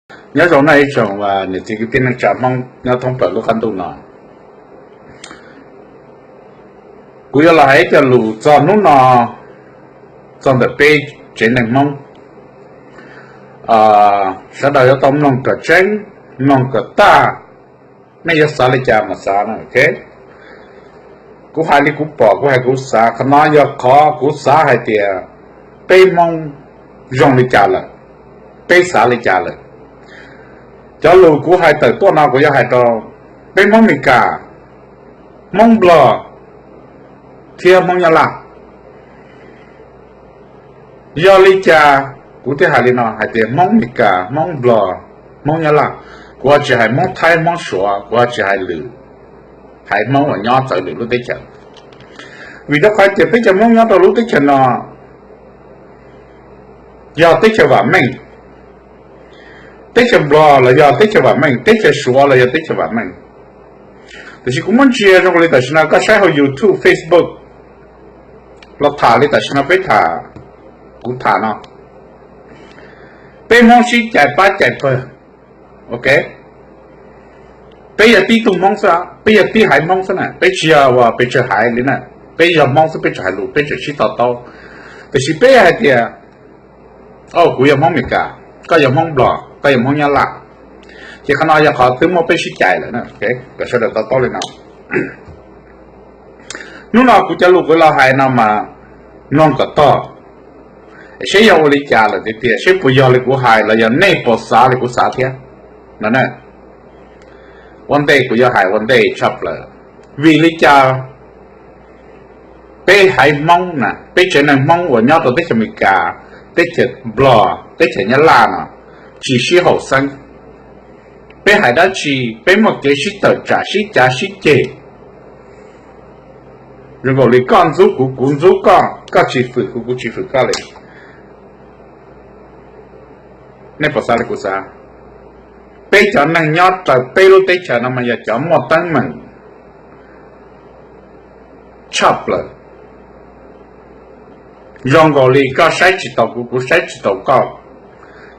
Nyob zoo nej ib tsoom niam txiv kwv tij neej tsa Hmoob nyob thoob plaws lub qab ntuj no. Kuv yuav los hais ib co lus txog hnub no, txog ntawm peb tsev neeg Hmoob. Sawv daws yuav tau mloog kom tseeb, mloog kom tag, nej yuav xav li cas mas xav no, ok. Kuv hais li kuv pom, kuv hais kuv xav, qhov no yog qhov kuv xav hais tias peb Hmoob zoo li cas lawm, peb xav li cas lawm. Cov lus kuv hais tawm tuaj no kuv yuav hais rau peb Hmoob Meskas, Hmoob Nplog thiab Hmoob Nyab Laj. Yog li cas kuv thiaj hais li no hais tias Hmoob Meskas, Hmoob Nplog, Hmoob Nyab Laj? Kuv ho tsis hais Hmoob Thaib, Hmoob Suav, kuv ho tsis hais lwm, hais Hmoob uas nyob txawv lwm lub teb chaws. Vim rau qhov tias peb cov Hmoob nyob rau lub teb chaws no yog teb chaws vam meej. Teb chaws Nplog los yog teb chaws vam meej, teb chaws Suav los yog teb chaws vam meej. Tiam sis kuv muab ntsia zoo li tam sim no koj saib hauv YouTube, Facebook los tham li tam sim no peb tham, kuv tham no, peb Hmoob sib cais pab cais pawg, ok. Peb yog tib tug Hmoob xwb, peb yog tib haiv Hmoob xwb na, peb tsis yog uas pes tsawg haiv li na. Peb yog Hmoob xwb, peb tseem hais lus, peb tseem sib to taub. Tiam sis peb hais tias, o, kuv yog Hmoob Meskas, koj yog Hmoob Nplog, koj yog Hmoob Nyab Laj, ces qhov no yog qhov twb muaj peb sib cais lawm, kom sawv daws to taub li no. Hnub no kuv cov lus kuv los hais no mas mloog kom tog, seb yog ua li cas lawm tiag tiag, seb puas yog li kuv hais los yog nej puas xav li kuv xav thiab no. Ua ntej kuv yuav hais ua ntej tshaj plaws, vim li cas peb haiv Hmoob na, peb tsev neeg Hmoob uas nyob rau teb chaws Amelikas, teb chaws Nplog, teb chaws Nyab Laj no tsis sib haum xeeb? Peb hais dab tsi peb muaj kev sib tawm tsam sib cav sib ceg? Zoo nkaus li koj ntxub kuv, kuv ntxub koj, koj tsis fwm kuv, kuv tsis fwm koj li. Nej puas xav li kuv xav? Peb cov neeg nyob raws peb lub teb chaws no mas yog cov muaj teeb meem tshaj plaws. Zoo nkaus li koj saib tsis taus kuv, kuv saib tsis taus koj.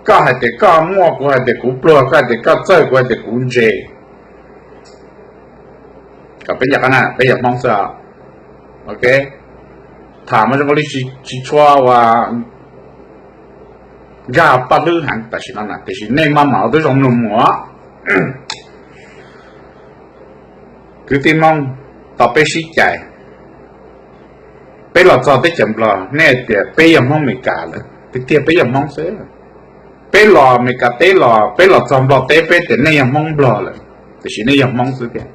Koj hais tias koj muaj, kuv hais tias kuv pluag, koj hais tias koj txawj, kuv hais tias kuv ntse. Kom peb nco qab na, peb yog Hmoob xwb, ok. Tham mas zoo nkaus li tsis tshua ua nkag paj hlwb heev tam sim no na, tiam sis nej maj mam ua tib zoo mloog mus. Kwv tij Hmoob, tos peb sib cais. Peb los txog teb chaws Nplog nej hais tias peb yog Hmoob Amelikas lawm, tiag tiag peb yog Hmoob xwb. Peb los Amelikas teb los, peb los txog Nplog teb peb tias nej yog Hmoob Nplog lawm, tiam sis nej yog Hmoob xwb tiag.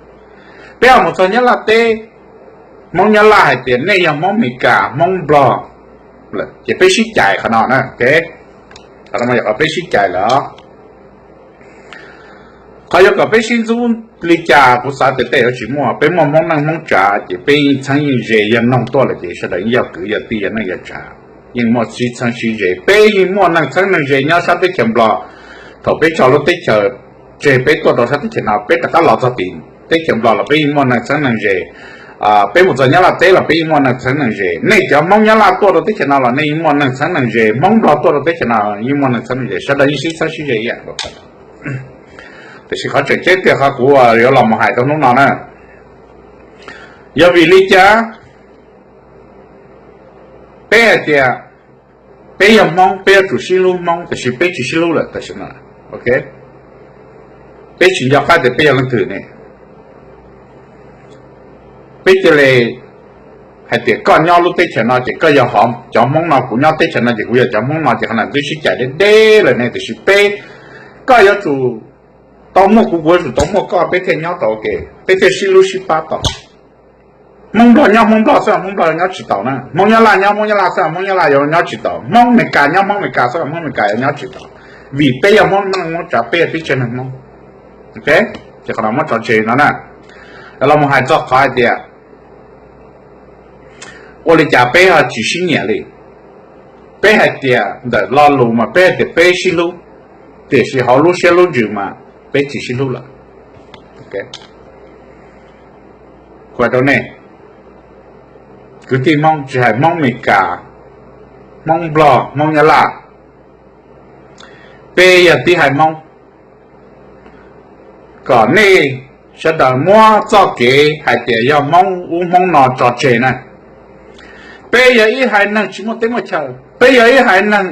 Peb ho mus txog Nyab Laj teb, Hmoob Nyab Laj hais tias nej yog Hmoob Amelikas, Hmoob Nplog lawm, ces peb sib cais qhov no na, ok. Qhov no yog qhov peb sib cais lawm. Qhov yuav kom peb sib ntxub li cas kuv xav tias tej yuav tsis muaj. Peb muaj Hmoob neej Hmoob tsav ces peb yeej txheeb yeej ze, yog noog tuaj lawm ces sawv daws yeej yog kwv yog tij yog neej yog tsav, yeej muaj sib txheeb sib ze. Peb yeej muaj neeg txheeb neeg ze nyob sab teb chaws Nplog. Thaum peb tso lub teb chaws tseg peb tuaj rau sab teb chaws no, peb rov qab los txog tim teb chaws Nplog los peb yeej muaj neeg txheeb neeg ze. Peb mus txog Nyab Laj teb los peb yeej muaj neeg txheeb neeg ze. Nej cov Hmoob Nyab Laj tuaj rau teb chaws no los nej yeej muaj neeg txheeb neeg ze, Hmoob Nplog tuaj rau teb chaws no yeej muaj neeg txheeb neeg ze, sawv daws yeej sib txheeb sib ze ib yam. Tiam sis qhov tseem ceeb tiag qhov kuv yuav los mus hais rau hnub no na, yog vim li cas peb hais tias peb yog Hmoob, peb yuav tsum sib hlub Hmoob, tiam sis peb tsis sib hlub lawm tam sim no, ok. Peb tsis nco qab tias peb yog leej twg ne. Peb cia li hais tias koj nyob lub teb chaws no ces koj yog cov Hmoob no, kuv nyob teb chaws no ces kuv yog cov Hmoob no, ces qhov no twb sib cais deb deb lawm ne. Tiam sis peb, koj yuav tsum tau muaj kuv, kuv yuav tsum tau muaj koj, peb thiaj nyob tau, peb thiaj sib hlub sib pab tau. Hmoob Nplog nyob Hmoob Nplog xwb, Hmoob Nplog nyob tsis taus na. Hmoob Nyab Laj nyob Hmoob Nyab Laj xwb, Hmoob Nyab Laj yuav nyob tsis taus. Hmoob Amelikas nyob Hmoob Amelikas xwb, Hmoob Amelikas yuav nyob tsis taus. Vim peb yog Hmoob neej Hmoob tsav, peb yog tib tsev neeg Hmoob, ok. Ces qhov no muab tso tseg no na. Los mus hais txog qhov hais tias ua li cas peb ho tsis sib nyiam li. Peb hais tias ntawm lo lus mas peb hais tias peb sib hlub, tiam sis hauv lub siab lub ntsws mas peb tsis sib hlub lawm. Kuv hais rau nej, kwv tij Hmoob, tsis hais Hmoob Amelikas, Hmoob Nplog, Hmoob Nyab Laj, peb yog tib haiv Hmoob. kom nej sawv daws muab txoj kev hais tias yog Hmoob ub Hmoob no tso tseg na. Peb yog ib haiv neeg tsis muaj teb muaj chaw, peb yog ib haiv neeg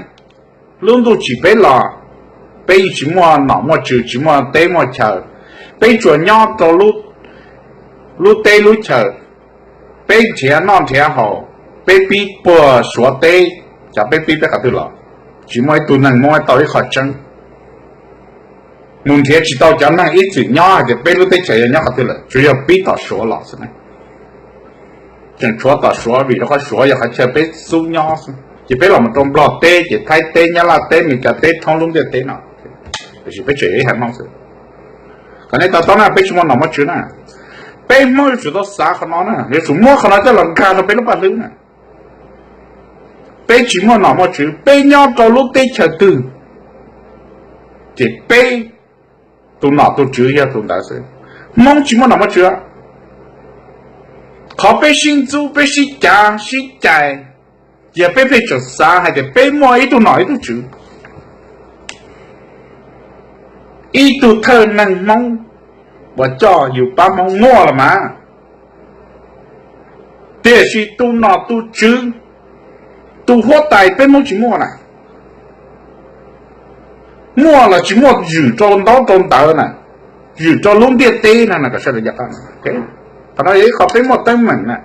lub ntuj tsim peb los, peb yeej tsis muaj nom muaj tswv, tsis muaj teb muaj chaw, peb tsuas nyob rau lub teb lub chaw, peb nrhiav noj nrhiav haus, peb pib puag Suav teb, cov peb pib peb qhov twg los, tsis muaj ib tug neeg muab tau ib qho tseeb. Mus nrhiav tsis tau cov neeg ib txwm nyob hais tias peb lub teb chaws yog nyob qhov twg lawm, tsuas yog pib tom Suav los xwb na. Tseem tshuav tom Suav vim rau qhov Suav yog qhov chaw peb xub nyob xwb, ces peb los mus rau Nplog teb ces Thaib teb, Nyab Laj teb, Meskas teb, thoob lub ntiaj teb no, tiam sis peb tseem yog ib haiv Hmoob xwb. Kom nej to taub na, peb tsis muaj nom muaj tswv na. Peb Hmoob yuav tsum tau xav qhov no na, yuav tsum muab qhov no coj los nkag rau peb lub paj hlwb na. Peb tsis muaj nom muaj tswv, peb nyob rau lub teb chaws twg ces peb tus nom tus tswv yog tus ntawd xwb. Hmoob tsis muaj nom muaj tswv. Qhov peb sib ntxub, peb sib cav sib cais, yog peb pheej tseem xav hais tias peb muaj ib tug nom ib tug tswv. Ib tug thawj neeg Hmoob uas coj yus pab Hmoob muaj los mas, tiam sis tus nom tus tswv, tus huab tais peb Hmoob tsis muaj na. Muaj los tsis muaj zwm rau ntaub rau ntawv na, zwm rau lub ntiaj teb na, kom sawv daws nco qab. Qhov no yog ib qho peb muaj teeb meem na.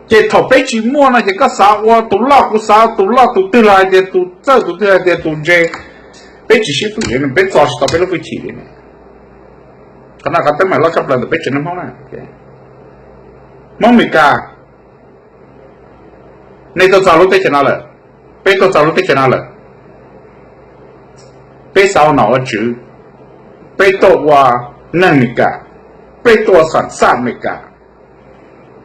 Ces thaum peb tsis muaj no ces koj xav ua tus loj, kuv xav tus loj, tus twg los hais tias tus txawj, tus twg hais tias tus ntse. Peb tsis sib pwm li, peb txo tsis tau peb lub hwj chim li. Qhov no qhov teeb meem loj tshaj plaws ntawm peb tsev neeg Hmoob na. Hmoob Meskas, nej tuaj txog lub teb chaws no lawm, peb tuaj txog lub teb chaws no lawm, peb xav ua nom ua tswv, peb tuaj ua neeg Meskas, peb tuaj ua xam xaj Meskas,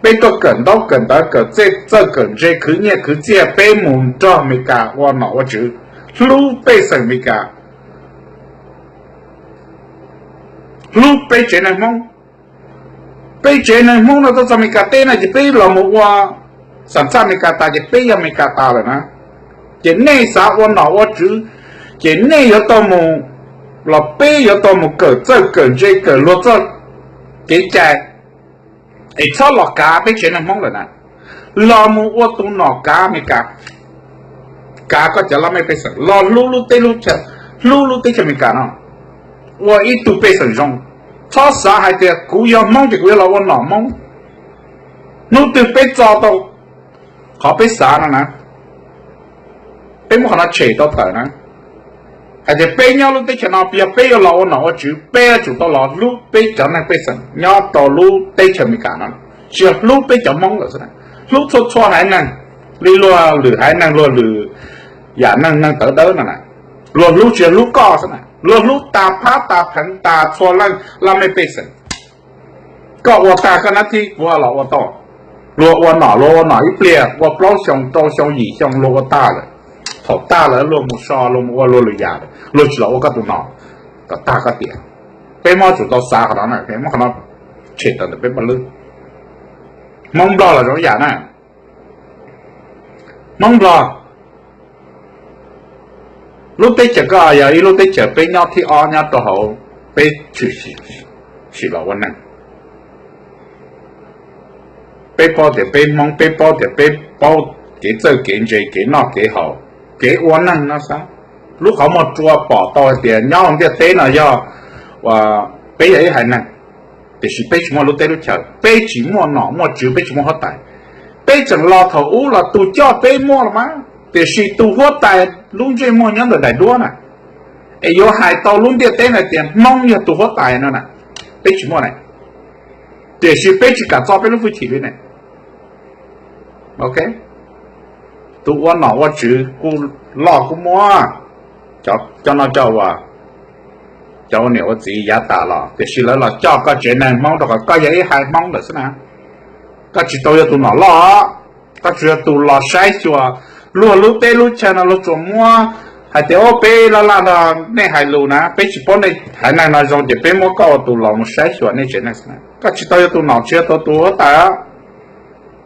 peb tuaj kawm ntaub kawm ntawv, kawm txawj kawm ntse, khwv nyiaj khwv txiaj, peb mus nrog Meskas ua nom ua tswv, hlub pej xeem Meskas, hlub peb tsev neeg Hmoob. Peb tsev neeg Hmoob no tuaj txog Meskas teb no ces peb los mus ua xam xaj Meskas tas ces peb yog Meskas tas lawm na. Ces nej xav ua nom ua tswv, ces nej yuav tau mus, los peb yuav tau mus kawm txawj kawm ntse, kawm luag txoj kev cai, es txhob los kav peb tsev neeg Hmoob lawm na. Los mus ua tus nom kav Meskas, kav koj cov laj mej pej xeem, los hlub lub teb lub chaw, hlub lub teb chaws Amelikas no, ua ib tug pej xeem zoo. Txhob xav hais tias kuv yog Hmoob ces kuv yuav los ua nom Hmoob. Hnub twg peb txo tau qhov peb xav no na, peb muab qhov no tshem tau tawm na, hais tias peb nyob lub teb chaws no yog peb yuav los ua nom ua tswv, peb yuav tsum tau los hlub peb cov neeg pej xeem nyob rau lub teb chaws Amelikas no, tsis yog hlub peb cov Hmoob lawm xwb, hlub txhua txhua haiv neeg, li luag lwm haiv neeg, luag lwm yam neeg, neeg tawv dawb no na. Luag hlub tsis yog hlub koj xwb na, luag hlub tas phab tas pheev tas txhua leej laj mej pej xeem. Koj ua tag koj nab thib kuv los ua tau. Luag ua nom, luag ua nom ib pliag ua plaub xyoo rau xyoo yim xyoo luag ua tag lawm. Thaum tag lawm luag mus so, luag mus ua luag lwm yam lawm, luag tsis los ua koj tus nom kom tag koj tiam. Peb muab tsum tau xav qhov no na, muab qhov no tshem tawm ntawm peb paj lwb. Hmoob Nplog los zoo ib yam na. Hmoob Nplog, lub teb chaws koj yog ib lub teb chaws peb nyob thib ob nyob rau hauv peb tshwm sim los ua neeg. Peb paub tias peb Hmoob, peb paub tias peb paub kev txawj kev ntse, kev noj kev haus, kev ua neeg no xwb. Lub qhov muag rua pom tau hais tias nyob hauv ntiaj teb no yog peb yog ib haiv neeg, tiam sis peb tsis muaj lub teb lub chaw, peb tsis muaj nom muaj tswv, peb tsis muaj huab tais. Peb tseem los thaum ub los tus coj peb muaj los mas, tiam sis tus huab tais lub ntsej muag nyob ntawm daim duab na, es yuav hais tau lub ntiaj teb no tias Hmoob yog tus huab tais no na, peb tsis muaj na. Tiam sis peb tsis kam txo peb lub hwj chim li ne. Ok, tus ua nom ua tswv kuj loj kuj muaj, cov no cov ua, cov ua niam ua txiv yav tas los, tiam sis lawv los coj koj tsev neeg Hmoob rau qhov koj yog ib haiv Hmoob lawm xwb na. Koj tsis tau yog tus nom loj, koj tsuas yog tus los saib xyuas. Luag lub teb lub chaw no luag tsuas muab hais tias, o, peb laj laj no nej hais lus na, peb tsis paub nej haiv neeg no zoo ces peb muab koj ua tus los mus saib xyuas nej tsev neeg xwb na. Koj tsis tau yog tus nom, tsis yog tus huab tais,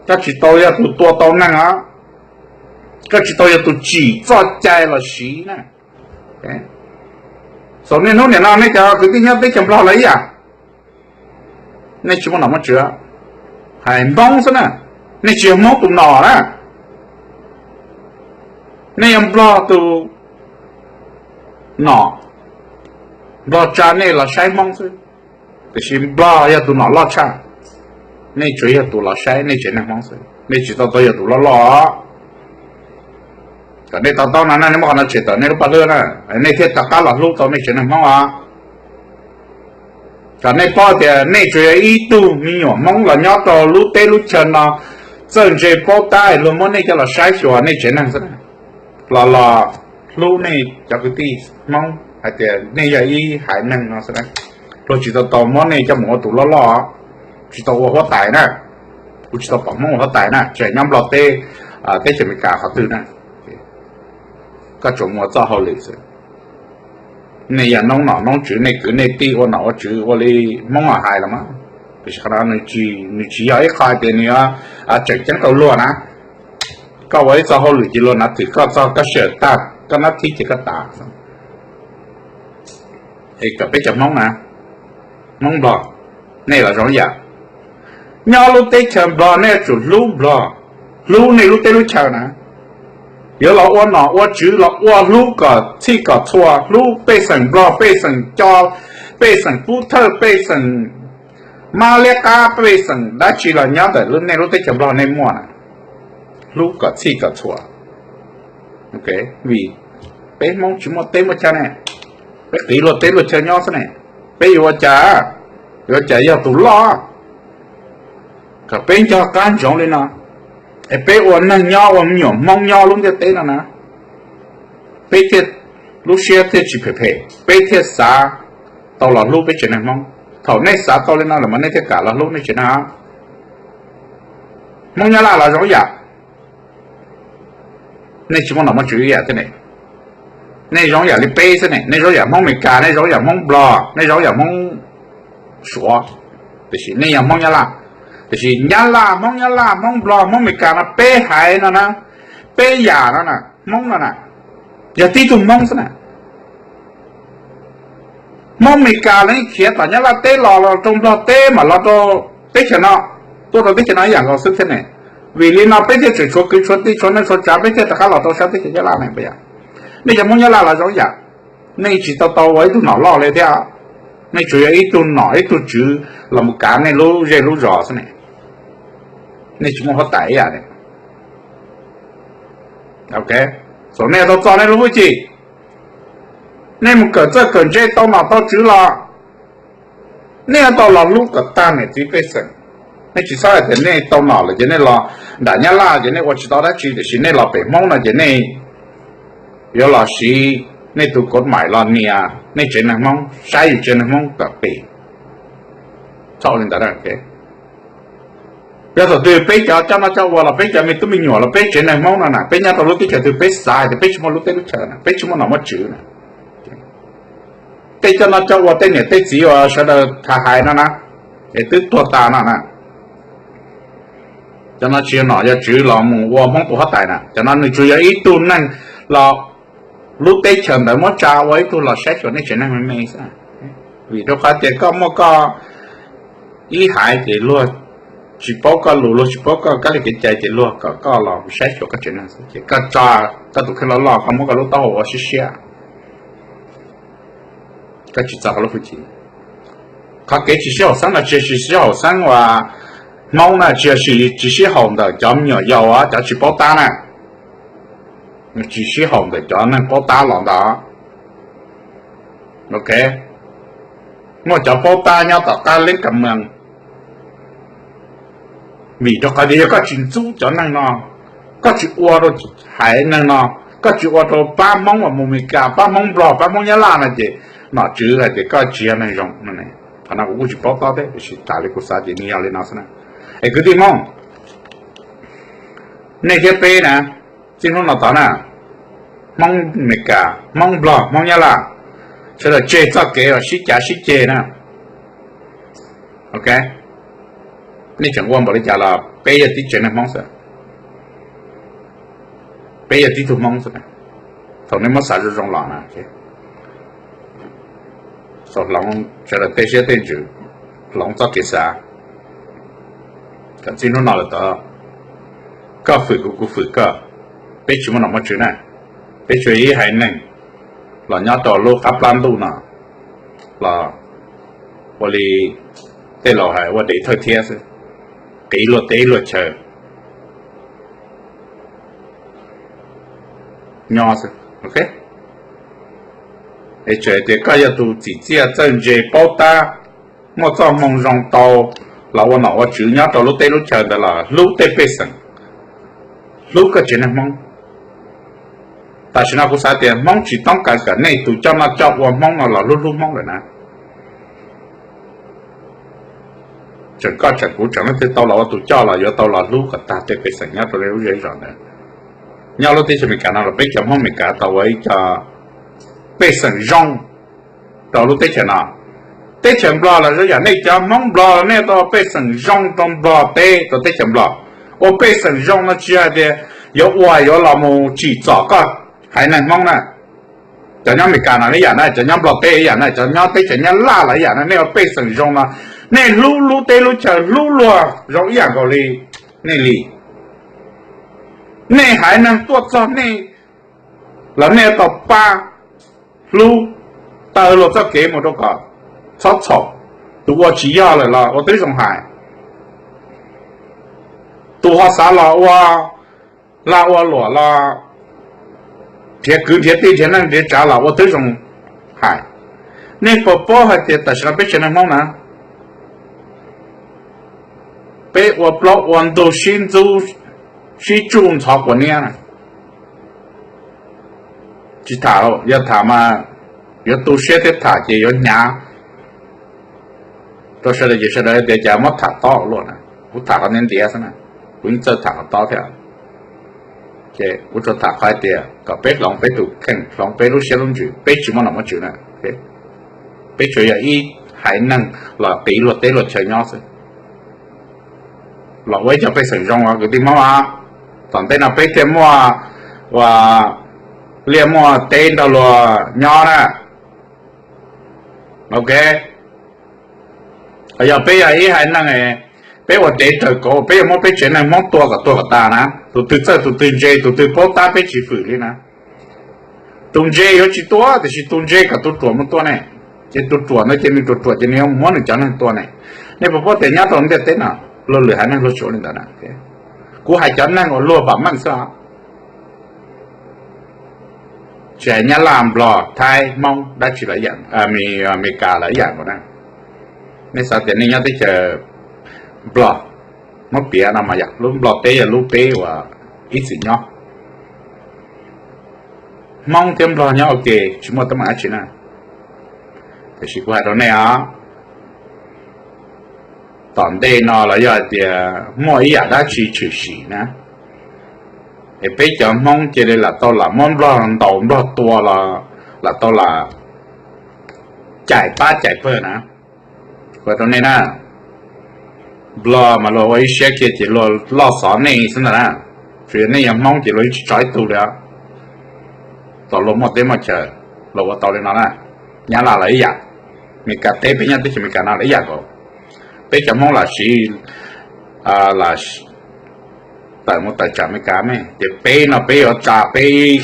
koj tsis tau yog tus tua tau neeg os, koj tsis tau yog tus tsim txoj cai los siv na. Xaus niaj hnub nim no nej cov kwv tij nyob teb chaws Nplog los ib yam, nej tsis muaj nom muaj tswv, hais Hmoob xwb na, nej tsis yog Hmoob tus nom na, nej yog Nplog tus nom, Nplog tsa nej los saib Hmoob xwb. Tiam sis Nplog yog tus nom loj tshaj, nej tsuas yog tus los saib nej tsev neeg Hmoob xwb, nej tsis tau tau yog tus loj loj. Kom nej to taub no na, nej muab qhov no tshem tawm nej lub paj hlwb na, nej thiaj rov qab los hlub tau nej tsev neeg Hmoob os. Kom nej paub tias nej tsuas yog ib tug me nyuam Hmoob los nyob rau lub teb lub chaw no, txawj ntse paub tab luag muab nej coj los saib xyuas nej tsev neeg xwb na, los los hlub nej cov kwv tij Hmoob hais tias nej yog ib haiv neeg no xwb na. Luag tsis tau tau muab nej coj mus ua tus loj loj, tsis tau ua huab tais na. Kuv tsis tau pom Hmoob ua huab tais na, tsis hais nyob Nplog teb, teb chaws Amelikas qhov twg na. Koj tsuas mus ua txoj hauj lwm xwb. Nej yog noob nom noob tswv, nej kwv nej tij ua nom ua tswv ua li Hmoob hais los mas, tiam sis qhov no nws tsis yog ib qho hais tias nws yuav tseem ceeb rau luag na. Koj ua ib txoj hauj lwm ces luag nav twm koj txog koj sij hawm tag, koj nab thib ces koj tas. Es kom peb cov Hmoob na, Hmoob Nplog, nej los zoo yam. Nyob lub teb chaws Nplog nej yuav tsum hlub Nplog, hlub nej lub teb lub chaw na. Yuav los ua nom ua tswv los ua hlub kom txhij kom txhua, hlub pej xeem Nplog, pej xeem Co, pej xeem Pub Thawj, pej xeem Mab Liab Qab, pej xeem dab tsi los nyob ntawm nej lub teb chaws Nplog nej muaj na, hlub kom txhij kom txhua. Vim peb Hmoob tsis muaj teb muaj chaw ne, peb qiv luag teb luag chaw nyob xwb ne, peb yuav ua cas, yuav ua cas yog tus loj? Kom peb nco qab ntsoov li no, es peb ua neeg nyob ua me nyuam Hmoob nyob lub ntiaj teb no na, peb thiaj, lub siab thiaj tsis phem phem, peb thiaj xav tau los hlub peb tsev neeg Hmoob. Thaum nej xav tau li no lawm mas nej thiaj kam los hlub nej tsev neeg. Hmoob Nyab Laj los zoo yam, nej tsis muaj nom muaj tswv ib yam thiab ne. Nej zoo yam li peb xwb ne, nej zoo yam Hmoob Amelikas, nej zoo yam Hmoob Nplog, nej zoo yam Hmoob Suav, tiam sis nej yog Hmoob Nyab Laj. Tiam sis Nyab Laj, Hmoob Nyab Laj, Hmoob Nplog, Hmoob Amelikas no peb haiv no na, peb yam no na, Hmoob no na, yog tib tug Hmoob xwb na. Hmoob Amelikas los yeej khiav tom Nyab Laj teb los rau Nplog teb mam los rau teb chaws no, tuaj rau teb chaws no ib yam nkaus xwb thiab ne. Vim li no peb thiaj tseem tshuav kwv tshuav tij tshuav neej tshuav tsav, peb thiaj rov qab los rau sab teb chaws Nyab Laj ne. Nej cov Hmoob Nyab Laj los zoo yam, nej tsis tau tau ua ib tug nom loj li thiab. Nej tsuas yog ib tug nom ib tug tswv los mus kav nej lub zej lub zos xwb ne. Nej tsis muaj huab tais ib yam ne. Thaum nej tau txog nej lub hwj chim, nej mus kawm txawj kawm ntse tau nom tau tswv los nej yuav tau los hlub kom tag niam txiv pej xeem. Nej tsis txhob hais tias nej tau nom lawm ces nej los nram Nyab Laj ces nej ua tsis tau dab tsi, tiam sis nej los pem Hmoob no ces nej yuav los siv nej tus kauv maim los nias nej tsev neeg Hmoob, saib yus tsev neeg Hmoob kom pem. Txhob ua li ntawd. Yog thaum twg peb cov coj noj coj ua los peb cov me tub me nyuam los peb tsev neeg Hmoob no na, peb nyob rau lub teb chaws twg peb xav tias peb tsis muaj lub teb lub chaw na, peb tsis muaj nom muaj tswv na, tej coj noj coj ua tej niam tej txiv uas sawv daws hais hais no na, es twb tuag tas no na. Cov no tsis yog nom yog tswv los mus ua Hmoob tus huab tais na, cov no nws tsuas yog ib tug neeg los lub teb chaws ntawd muab tsa ua ib tug los saib xyuas nej tsev neeg me me xwb. Vim rau qhov tias koj muaj koj ib haiv ces luag tsis paub koj lus, luag tsis paub koj kab li kev cai ces luag kom koj los saib xyuas koj tsev neeg xwb ces koj tso koj tus kheej loj loj, koj muab koj lub taub hau ua siab siab. Koj tsis txog koj lub hwj chim. Qhov kev tsis sib haum xeeb no tsis yog tsis sib haum xeeb uas Hmoob na, tsis yog tsis sib haum ntawm cov me nyuam yaus, cov tsis paub tab na, tsis sib haum ntawm cov neeg paub tab los ntawd. Ok, muaj cov paub tab nyob tom qab leeb kas mees, vim rau qhov tias yog koj tsis ntxub cov neeg no, koj tsis ua rau haiv neeg no, koj tsis ua rau pab Hmoob uas mus Meskas, pab Hmoob Nplog, pab Hmoob Nyab Laj no ces nom tswv hais tias koj tsis yog neeg zoo no. Qhov no kuv kuj tsis paub tab thiab, tiam sis tas li kuv xav ces nws yog li no xwb na. Es kwv tij Hmoob, nej thiab peb na, txij hnub no tod na, Hmoob Meskas, Hmoob Nplog, Hmoob Nyab Laj, sawv daws tseg txoj kev uas sib cav sib ceg na. Ok, nej tseem ua npaum li cas los peb yog tib tsev neeg Hmoob xwb, peb yog tib tug Hmoob xwb. Thaum nej muab xav zoo zoo los na, tau hloov sawv daws tej siab tej ntsws, hloov txoj kev xav. Kom txij hnub no lawm tod, koj fwm kuv, kuv fwm koj, peb tsis muaj nom muaj tswv na. Peb tsuas ib haiv neeg los nyob rau lub qab plab ntuj no los ua li tej laus hais ua dev thawj thiab xwb, qiv luag teb luag chaw nyob xwb. Es txawm tias koj yog tus txim txiaj txawj ntse paub tab, muaj txoj hmoo zoo tau los ua nom ua tswv nyob rau lub teb lub chaw ntawd los hlub tej pej xeem, hlub koj tsev neeg Hmoob. Tam sim no kuv xav tias Hmoob tsis toob kas kom nej tus coj noj coj ua Hmoob no los hlub hlub Hmoob lawm na. Tseem koj tseem kuv tseem leej twg tau los ua tus coj los yuav tau los hlub kom tag tej pej xeem nyob rau lub zej zos ntawd. Nyob lub teb chaws Amelikas no los peb cov Hmoob Amelikas tau ua ib co pej xeem zoo rau lub teb chaws no. Teb chaws Nplog los zoo yam nej cov Hmoob Nplog los nej tau ua pej xeem zoo rau Nplog teb rau teb chaws Nplog. Ua pej xeem zoo no tsis hais tias yuav ua yuav los mus tsim txom koj haiv neeg Hmoob na. Cov nyob Amelikas no ib yam na, cov nyob Nplog teb ib yam na, cov nyob teb chaws Nyab Laj los ib yam na, nej ua pej xeem zoo no, nej hlub lub teb lub chaw hlub luag zoo ib yam nkaus li nej li. Nej haiv neeg tuaj txog nej los nej tau pab hlub taw luag txoj kev mus rau kom txhob txhaum. Tus ua tsis yog lawm los ua twb zoo hais. Tus ho xav los ua lag ua luam los nrhiav kwv nrhiav tij nrhiav neej nrhiav tsav los ua twb zoo hais. Nej puas paub hais tias tam sim no peb tsev neeg Hmoob na, peb ua plaub ua ntug sib ntxub sib tsuj ntxhov quav niab na. Tsis tham, yog tham mas yuav tu siab thiab tham ces yuav hnyav rau sawv daws ces sawv daws tias cas muab tham tob luaj na. Kuv tham qhov ntiav ntiav xwb na, kuv yeej txawj tham qhov tob thiab. Ces kuv tsuas tham qhov hais tias kom peb hloov peb tus kheej, hloov peb lub siab lub ntsws, peb tsis muaj nom muaj tswv na. Peb tsuas yog ib haiv neeg los qiv luag teb luag chaw nyob xwb, los ua ib co pej xeem zoo os kwv tij Hmoob os. Tom ntej no peb thiaj muaj ua liaj muaj teb nrog luag nyob na. Ok, yog peb yog ib haiv neeg, peb ua dev raws kauv, peb yuav muab peb tsev neeg Hmoob tua kom tuag kom tas na. Tus twg txawj tus twg ntse tus twg paub tab peb tsis fwm li na. Tus ntse yuav tsis tua, tiam sis tus ntse kom tus ruam mus tua ne. Ces tus ruam ntawd ces nws ruam ruam ces nws yuav muab nws cov neeg tua ne. Nej puas paub tias nyob rau ntiaj teb no luag lwm haiv neeg luag tsis ua li ntawd na. Kuv hais cov neeg uas luag pam meej xwb os. Tsis hais Nyab Laj, Nplog, Thaib, Hmoob dab tsi los ib yam, Amelikas los ib yam nkaus na. Nej xav tias nej nyob teb chaws Nplog, muab piav no mas yog lub Nplog teb yog lub peb uas ib txwm nyob. Hmoob thiab Nplog nyob ua ke tsis muaj teeb meem dab tsi na. Tiam sis kuv hais rau nej os, tom ntej no los yog hais tias muaj ib yam dab tsi tshwm sim na, es peb cov Hmoob cia li lam tau lam muab Nplog ntaus Nplog tua los lam tau lam cais pab cais pawg na. Kuv hais rau nej na, Nplog mas luag ua ib siab kiag ces luag loj xov nej xwb ntag na. Tsuas yog nej yog Hmoob ces luag yeej tsis tso ib tug li os. Thaum luag muaj teb muaj chaw, luag ua tau li no na. Nyab Laj los ib yam, Meskas teb, peb nyob teb chaws Meskas no los ib yam nkaus. Peb cov Hmoob los siv, tawm mus tawm tsam Meskas me, ces peb no peb yuav tsa peb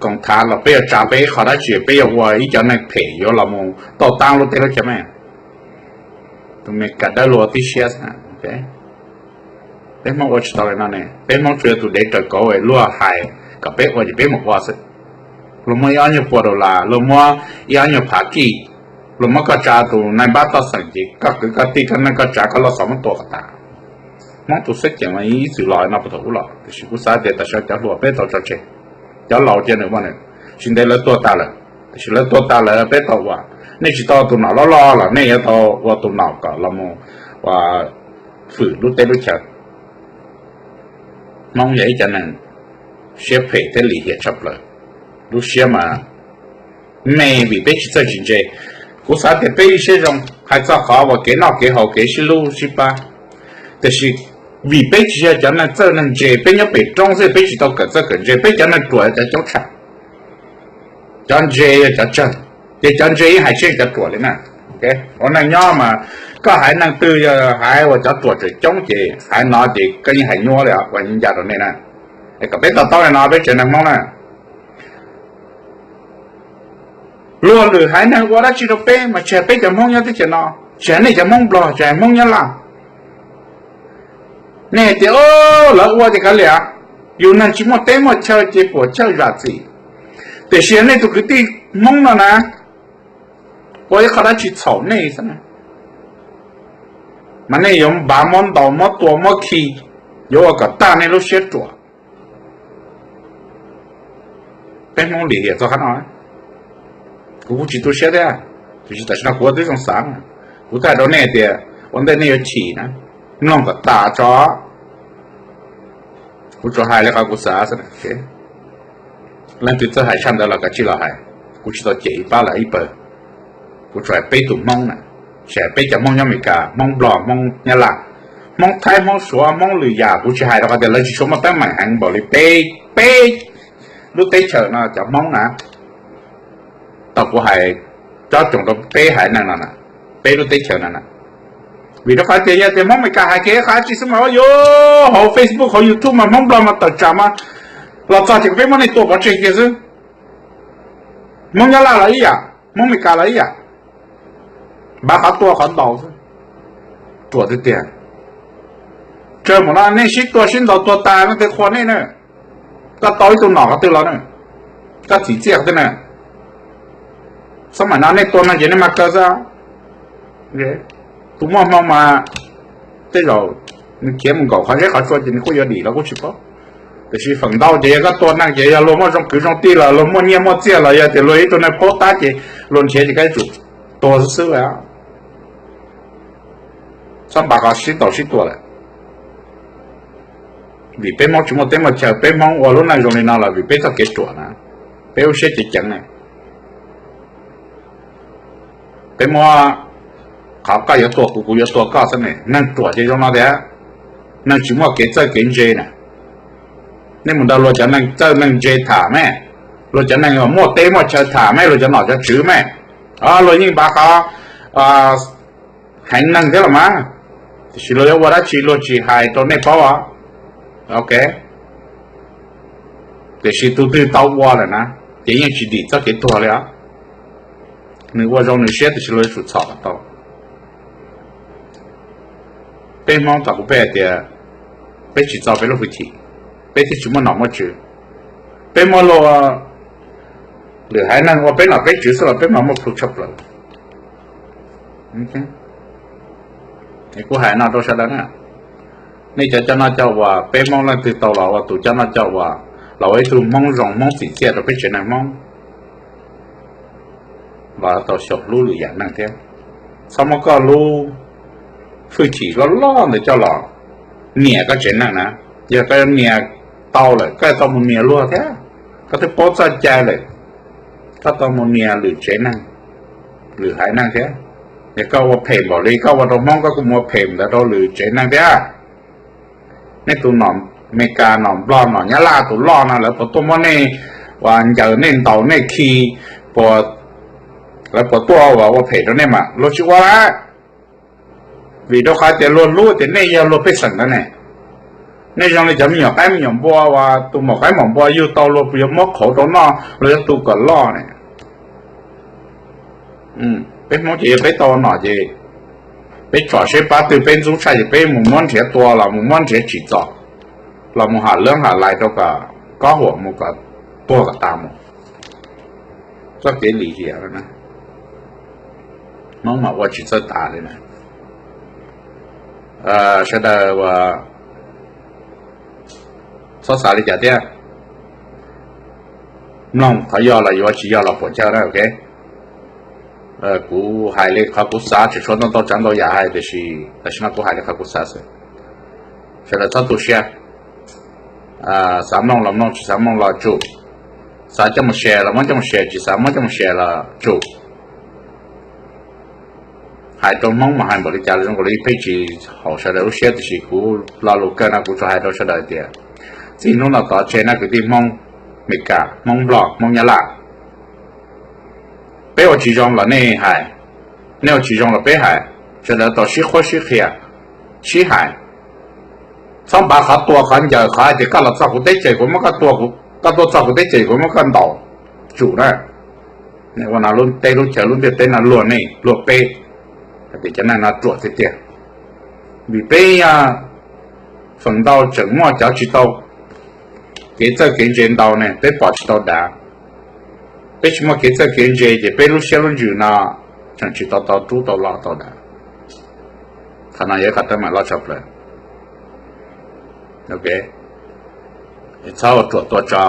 koom thav los peb yuav tsa peb qhov dab tsi, peb yuav ua ib cov neeg phem yuav los mus tauj taab lub teb lub chaw me. Tus Meskas dawb luag tib siab xwb. Peb Hmoob ua tsis tau li no ne, peb Hmoob tsuas yog tus dev raws kauv, luag hais kom peb ua ces peb mus ua xwb. Luag muab ib ob nyuag pua dollar, luag muab ib ob nyuag phav kij, luag muab koj tsa tus nais npab toj xeem ces koj kwv koj tij koj neej koj tsav koj loj xov muab tua kom tas. Hmoob tus xeeb ceem mas ib txwm los no puag thaum ub los, tiam sis kuv xav tias tam sim no cov hluas peb tau tso tseg, cov laus cia nws ua nws, tsis ntev lawv tuag tas lawm, tiam sis lawv tuag tas lawm peb tau ua. Nej tsis tau ua tus nom loj loj los nej yuav tau ua tus nom kom los mus ua fwm lub teb lub chaw. Hmoob yog ib cov neeg siab phem thiab lim hiam tshaj plaws, lub siab mas me vim peb tsis txawj tsis ntse. Kuv xav tias peb ib siab zoo hais txog qhov uas kev noj kev haus kev sib hlub sib pab, tiam sis vim peb tsis yog cov neeg txawj neeg ntse, peb nyob pem roob xwb peb tsis tau kawm txawj kawm ntse, peb cov neeg ruam yog cov caub tshaj, cov ntse yog cov tsawg, Ces cov ntse yeej hais tseg cov ruam li na. Ua neej nyob mas koj hais neeg twg yog hais uas cov ruam tseem coob ces hais no ces koj yeej hais nyuaj li ua ncaj rau nej na. Kom peb to taub li no peb tsev neeg Hmoob na. Luag lwm haiv neeg ua dab tsi rau peb mas tsis hais peb cov Hmoob nyob teb chaws no, tsis hais nej cov Hmoob Nplog, tsis hais Hmoob Nyab Laj. Nej hais tias lawv ua ces kav liam, yus neeg tsis muaj teb muaj chaw ces puas chawj zam txim. Tiam sis nej tus kwv tij Hmoob no na, ua ib qho dab tsi txhaum nej xwb na, mas nej yuav npav muab ntaus muab tua muab khi, yuav ua kom tag nej lub siab ruam. Peb Hmoob lim hiam txog qhov no, kuv kuj tsis tu siab thiab, tiam sis tam sim no kuv ua tib zoo xav, kuv thiaj hais rau nej tias ua ntej nej yuav chim na, mloog kom tas tso. Kuv tsuas hais li qhov kuv xav xwb. Leej twg txawj hais tshaj ntawd los kav tsij los hais, kuv tsis tau cem ib pab lawm ib pawg. Kuv tsuas hais peb tus Hmoob na, tsis hais peb cov Hmoob nyob Amelikas, Hmoob Nplog, Hmoob Nyab Laj, Hmoob Thaib, Hmoob Suav, Hmoob lwm yam, kuv tsis hais rau qhov tias lawv tsis tshua muaj teeb meem heev npaum li peb, peb lub teb chaws no cov Hmoob na. Tau kuv hais cob coos rau peb haiv neeg no, peb lub teb chaws no na. Vim rau qhov tias yog tias Hmoob Amelikas hais kiag qhov dab tsi xwb mas yuav hauv Facebook hauv YouTube mas Hmoob Nplog mas tawm tsam mas los txog ces peb muab nej tua pov tseg kiag xwb. Hmoob Nyab Laj los ib yam, Hmoob Amelikas los ib yam, npav qhov tua qhov ntaus xwb. Ruam tiag tiag. Tsawg mus no nej sib tua sib ntaus tuag tas leej twg qhuas nej na? Koj tau ib tug nom qhov twg los na? Koj txim txiaj qhov twg na? Xab maim no nej tua neeg ces nej mag kaw xwb. Tus muaj hmoo mas tej zaum nws khiav mus nkaum qhov zeb qhov tsua ces nws kuj yuav dim los kuj tsis paub. Tiam sis feem ntau ces yog koj tua neeg ces yog luag muaj zoo kwv zoo tij los luag muaj nyiaj muaj txiaj los yog tias luag ib tug neeg paub tab ces luag nrhiav ces koj yuav tsum tua xwb xwb. Txhob npav qhov sib ntaus sib tua lawm. Vim peb Hmoob tsis muaj teb muaj chaw, peb Hmoob ua lub neej zoo li no los vim peb txoj kev ruam na, peb lub siab ceev ceev na. Peb muab qhov koj yuav tua kuv, kuv yuav tua koj xwb ne. Neeg ruam ces zoo no tiag, neeg tsis muaj kev txawj kev ntse na. Nej mus nrog luag cov neeg txawj neeg ntse tham me, luag cov neeg muaj teb muaj chaw tham me, luag cov nom cov tswv me, luag yeej npav qhov heev neeg thiab los mas, tiam sis luag yuav ua dab tsi luag tsis hais rau nej paub. Ok, tiam sis tus twg tau ua lawm na, ces yeej tsis dim txoj kev tuag li os. Nws ua zoo nws siab tiam sis luag yuav tsum txhom kom tau. Peb Hmoob tom kuv peb hais tias peb tsis txo peb lub hwj chim, peb thiaj tsis muaj nom muaj tswv. Peb muab luag lwm haiv neeg ua peb nom peb tswv xwb los peb mas muaj plhus tshaj plaws. Kuv hais no rau sawv daws na, nej cov coj noj coj ua, peb Hmoob leej twg tau los ua tus coj noj coj ua, los ua ib tug Hmoob zoo Hmoob txim txiaj rau peb tsev neeg Hmoob, los tau xyaum hlub lwm yam neeg thiab. Txhob muab koj lub hwj chim loj loj ntawd coj los nias koj tsev neeg na. Yog koj nias tau lawm koj tau mus nias luag thiab, koj twb paub txoj cai lawm, koj tau mus nias lwm tsev neeg, lwm haiv neeg thiab. Yog koj ua phem npaum li koj ua rau Hmoob koj kuj mus ua phem ntawd rau lwm tsev neeg thiab. Nej tus nom Meskas nom Nplog nom Nyab Laj tus loj no lawv puas tuaj muab nej ua ncaws nej ntaus nej khi, lawv puas tuaj ua ua phem rau nej mas luag tsis ua lawm. Vim rau qhov tias luag hlub tias nej yog luag pej xeem ntawd ne. Nej zoo li cov me nyuam qaib me nyuam npua uas tus maum qaib maum npua yug tau luag puas yuav muab qhauv rau noj, luag yuav tu kom loj ne. Peb Hmoob ces yog peb tau nom ces peb tsom seb pab twg peb ntxub tshaj ces peb mus muab nrhiav tua los mus muab nrhiav tsim txom, los mus ham leeb ham lais rau kom kob huam mus kom tuag kom tas mus. Txoj kev lim hiam no Hmoob mas ua tsis txawj tas li na. Sawv daws txhob xav li cas thiab, mloog qhov yog los yuav, tsis yog los puam chawj na. Ok, kuv hais li qhov kuv xav, tseem tshuav ntau ntau tsav ntau yam hais tiam sis tam sim no kuv hais li qhov kuv xav xwb. Sawv daws txhob tu siab, xav mloog los mloog, tsis xav mloog los tsum. Xav coj mus share los muab coj mus share, tsis xav muab coj mus share los tsum. Hais rau Hmoob mas hais npaum li cas los zoo nkaus li pheej tsis haum sawv daws lub siab tiam sis kuv lo lus kawg no kuv tsuas hais rau sawv daws tias txij hnub no tod tseg na kwv tij Hmoob Meskas, Hmoob Nplog, Hmoob Nyab Laj, Peb ua tsis zoo los nej hais, nej ua tsis zoo los peb hais, sawv daws tau sib qhuab sib qhia, sib hais. Txhob npav qhov tua qhov ncaws, qhov hais tias koj los txog kuv teb chaws kuv muab koj tua, koj tuaj txog kuv teb chaws kuv muab koj ntaus tsum na. Nej ua no lub teb lub chaw lub ntiaj teb no luag nej luag peb, hais tias cov neeg no ruam tiag tiag. Vim peb yog feem ntau tseem muaj cov tsis tau kev txawj kev ntse ntau ne, peb pom tsis tau dav. Peb tsis muaj kev txawj kev ntse ces peb lub siab lub ntsws no tseem tsis tau tau rub tau lo tau dav. Qhov no yog ib qhov teeb meem loj tshaj plaws. Txhob ua ruam tua tso.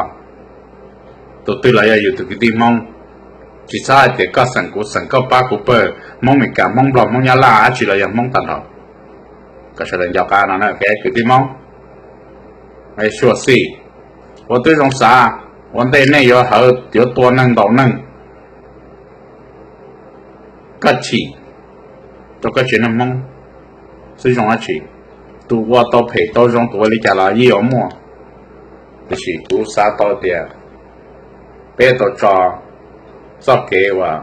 Tus twg los yog yus tus kwv tij Hmoob, tsis txhob hais tias koj xeem kuv xeem, koj pab kuv pawg, Hmoob Meskas, Hmoob Nplog, Hmoob Nyab Laj, dab tsi los yog Hmoob tag nrho. Kom sawv daws nco qab no na, kwv tij Hmoob. Sure xij, ua tib zoo xav, ua ntej nej yuav hawv yuav tua neeg ntaus neeg, koj chim rau koj tsev neeg Hmoob xwb zoo dab tsi? Tus ua tau phem tau zoo, tus ua li cas los yeej yuav muaj. Tiam sis kuv xav tau tias peb tau tso txoj kev uas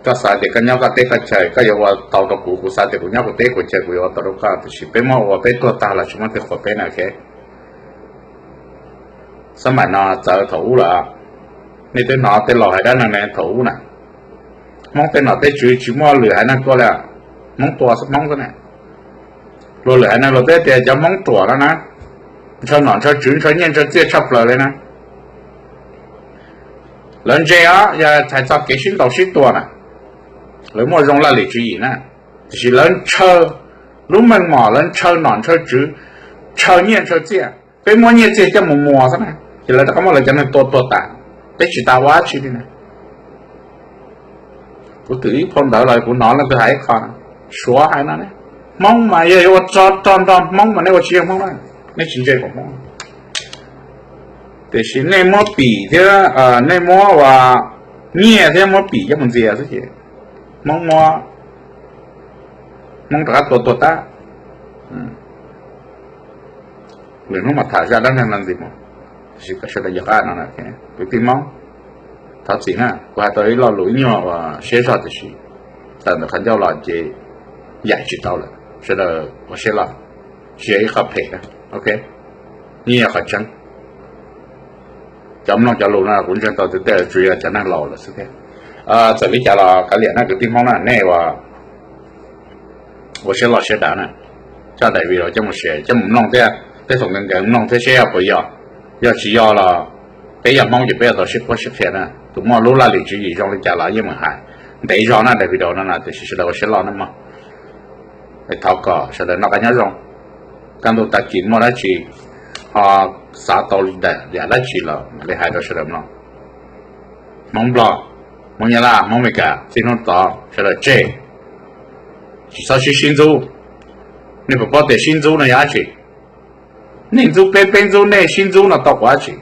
koj xav tias koj nyob koj teb koj chaw koj yuav ua tau rau kuv, kuv xav tias kuv nyob kuv teb kuv chaw kuv yuav ua tau rau koj, tiam sis peb muab ua peb tuag tag los tsis muaj twg qhuas peb na, ok? Xab maim no txawv thaum ub lawm. Nej twb hnov tej laus hais dab neeg ne thaum ub na, Hmoob tej nom tej tswv tsis muaj lwm haiv neeg tuaj li, Hmoob tua Hmoob xwb na. Luag lwm haiv neeg luag twb tias cov Hmoob ruam no na, ntshaw nom ntshaw tswv ntshaw nyiaj ntshaw txiaj tshaj plaws li na. Lawv ntse os, yog hais txog kev sib ntaus sib tua na, lawv muaj zoo laj lim tswv yim na, tiam sis lawv ntshaw lub meej mom, lawv ntshaw nom ntshaw tswv, ntshaw nyiaj ntshaw txiaj. Peb muab nyiaj txiag coj mus muas xwb na, ces lawv rov qab muab lawv cov neeg tua tuag tas, peb tsis tas ua dab tsi li na. Kuv twb ib phau ntawv los kuv hnov leej twg hais ib qho, Suav hais no ne, Hmoob mas yog yuav ua rog nrog Hmoob mas nej ua tsis yeej Hmoob na, nej tsis ntse kom Hmoob. Tiam sis nej muab pim thiab, nej muab ua nyiaj thiab muab pim coj mus ntxias xwb ces Hmoob muab, Hmoob rov qab tua tuag tag. Lwm hnub mas tham zaj dab neeg no ntxiv mus, tiam sis kom sawv daws nco qab no, kwv tij Hmoob, thov txim na, kuv hais tau ib lo lus ib nyuag uas siab zog tiam sis tawm ntawm qhov ncauj los ces yaim tsis tau lawm, sawv daws ua siab loj, tsis yog ib qho phem, ok, yeej yog qhov tseeb. Cov mloog cov lus no kuv ntseeg tau tiag tiag tsuas yog cov neeg laus lawm xwb thiab. Txawm li cas los kav liam na kwv tij Hmoob na, nej ua siab loj siab dav na, coj daim video coj mus share coj mus mloog thiab, tej thaum nkees nkees mloog thiab seb yog puas yog. Yog tsis yog los peb yog Hmoob ces peb yuav tau sib qhuab sib qhia na. Tus muaj lub laj lim tswv yim zoo li cas los yeej meem hais. Ntev zog na daim video no na, tiam sis sawv daws ua siab loj na mog. Thov kom sawv daws noj qab nyob zoo. Kaj ntug tag kis muaj dab tsi ho xav tau yam dab tsi los mam li hais rau sawv daws mloog. Hmoob Nplog, Hmoob Nyab Laj, Hmoob Amelikas, txij hnub tod sawv daws tseg, tsis txhob sib sib ntxub. Nej puas paub tias sib ntxub no yog dab tsi? Nej ntxub peb, peb ntxub nej, sib ntxub no tau quav dab tsi?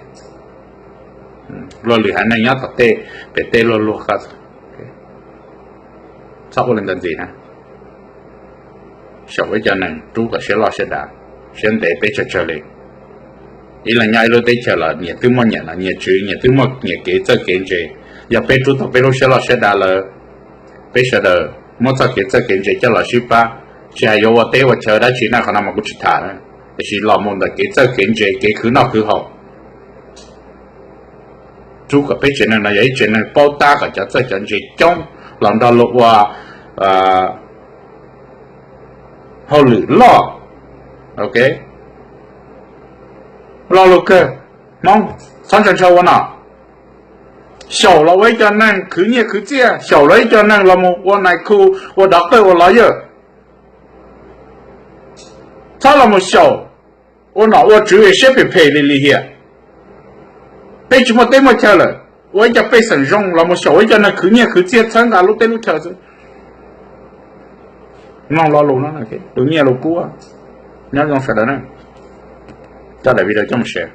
Luag lwm haiv neeg nyob tom tej pem tej luag luag ko, txhob ua li ntawd ntxiv na. Xyaum ib co neeg rub kom siab loj siab dav, siab ntev peb tsawg tsawg li. Ib leeg nyob ib lub teb chaws los nyias twb muaj nyias nom nyias tswv, nyias twb muaj nyias kev txawj kev ntse. Yog peb rub tau peb lub siab loj siab dav lawm, peb sawv daws muab txoj kev txawj kev ntse coj los sib pab, tsis hais yuav ua teb ua chaw dab tsi na, qhov no mas kuv tsis tham na, tiam sis los mus ntawm kev txawj kev ntse, kev khwv noj khwv haus, rub kom peb tsev neeg no yog ib tsev neeg paub tab kom cov txawj cov ntse coob los nrog luag ua hauj lwm loj. Ok, lo lus kawg, Hmoob, txhob ntshaw ntshaw ua nom. Xyaum los ua ib co neeg khwv nyiaj khwv txiaj, xyaum los ib co neeg los mus ua nais khu, ua dov qawj, ua lawyer. Txhob los mus xyaum ua nom ua tswv siab phem phem li lim hiam. Peb tsis muaj teb muaj chaw lawm, ua ib co pej xeem zoo los mus xyaum ua ib co neeg khwv nyiaj khwv txiaj txhawb nqa lub teb lub chaw xwb. Mloog lo lus no, lus nyiaj lus kub, nyob zoo sawv daws na. Coj daim video coj mus share.